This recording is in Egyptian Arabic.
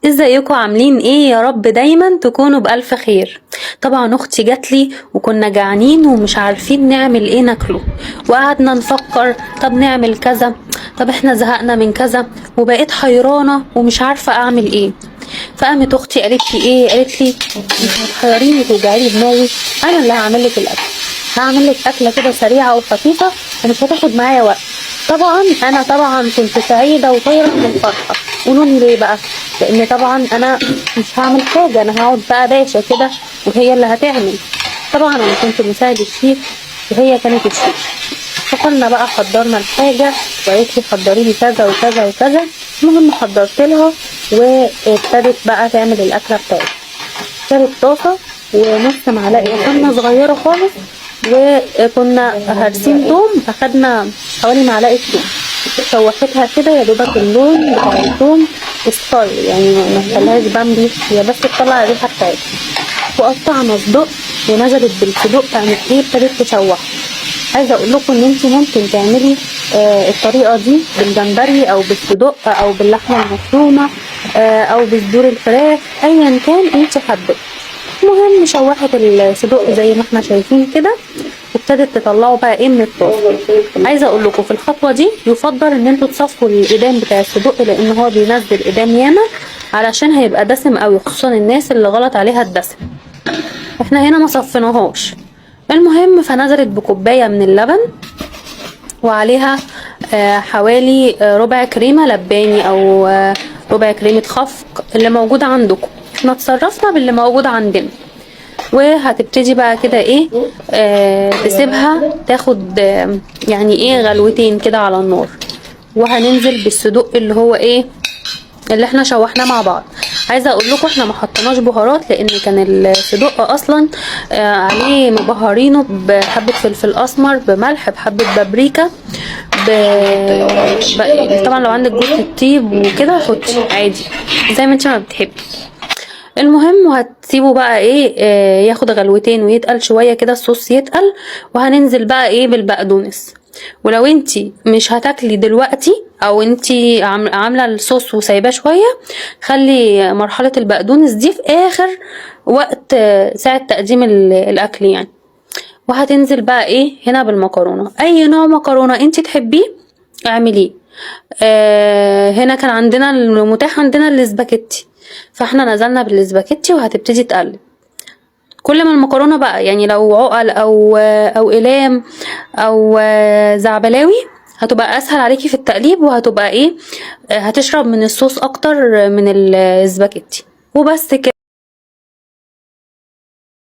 ازيكم عاملين ايه؟ يا رب دايما تكونوا بألف خير. طبعا اختي جاتلي وكنا جعانين ومش عارفين نعمل ايه ناكله، وقعدنا نفكر طب نعمل كذا، طب احنا زهقنا من كذا، وبقيت حيرانة ومش عارفة اعمل ايه. فقامت اختي قالت لي ايه؟ قالت لي انت هتحيريني وتوجعي لي دماغي، انا اللي هعمل لك الاكل، هعمل لك اكله كده سريعة وخفيفة ومش هتاخد معايا وقت. طبعا انا طبعا كنت سعيدة وطايره من الفرحة. قولوا لي ليه بقى؟ لان طبعا انا مش هعمل حاجة، انا هقعد بقى باشا كده وهي اللي هتعمل. طبعا انا كنت مساعد الشيف وهي كانت الشيف. فكنا بقى حضرنا الحاجة وقالت لي حضري لي كذا وكذا وكذا. المهم حضرت لها وابتدت بقى تعمل الاكلة بتاعتها. جابت طاسه ونص معلقه سمنه صغيرة خالص، وكنا هرسين توم، اخدنا حوالي معلقه توم، شوحتها كده يا دوبك اللون بتاع التوم اصفر، يعني ما تخليهاش بامبي، هي بس تطلع الريحة بتاعتها. وقطعنا صدق ونزلت بالصدق، قامت ايه ابتدت تشوح. عايزه اقول لكم ان انت ممكن تعملي الطريقة دي بالجمبري او بالصدق او باللحمه المفرومه او بصدور الفراخ، ايا كان انت حابة. المهم شوحت الصدق زي ما احنا شايفين كده، وابتدت تطلعه بقى ايه من الطاسه. عايزه اقول لكم في الخطوة دي يفضل ان انتوا تصفوا الادام بتاع الصدق، لان هو بينزل ادام ياما، علشان هيبقى دسم قوي، خصوصا الناس اللي غلط عليها الدسم. احنا هنا ما صفيناهوش. المهم فنزلت بكوبايه من اللبن وعليها حوالي ربع كريمة لباني او ربع كريمة خفق اللي موجود عندكم. احنا اتصرفنا باللي موجود عندنا. وهتبتدي بقى كده ايه تسيبها تاخد يعني ايه غلوتين كده على النار، وهننزل بالصدق اللي هو ايه اللي احنا شوحناه مع بعض. عايزه اقول لكم احنا ما حطيناش بهارات، لان كان الصدق اصلا عليه مبهرينه بحبه فلفل اسمر، بملح، بحبه بابريكا، طبعا لو عندك جوز الطيب وكده حطي عادي زي ما انت ما بتحبي. المهم وهتسيبه بقى ايه ياخد غلوتين ويتقل شوية كده، الصوص يتقل، وهننزل بقى ايه بالبقدونس. ولو انتي مش هتاكلي دلوقتي او انتي عامله الصوص وسايباه شوية، خلي مرحلة البقدونس دي في اخر وقت ساعة تقديم الاكل يعني. وهتنزل بقى ايه هنا بالمكرونه، اي نوع مكرونه انتي تحبيه اعمليه. هنا كان عندنا المتاح عندنا الاسباجيتي، فاحنا نزلنا بالاسباجيتي. وهتبتدي تقلب كل ما المكرونه بقى، يعني لو عقل او اقلام او زعبلاوي هتبقى اسهل عليكي في التقليب، وهتبقى ايه هتشرب من الصوص اكتر من الاسباجيتي. وبس كده.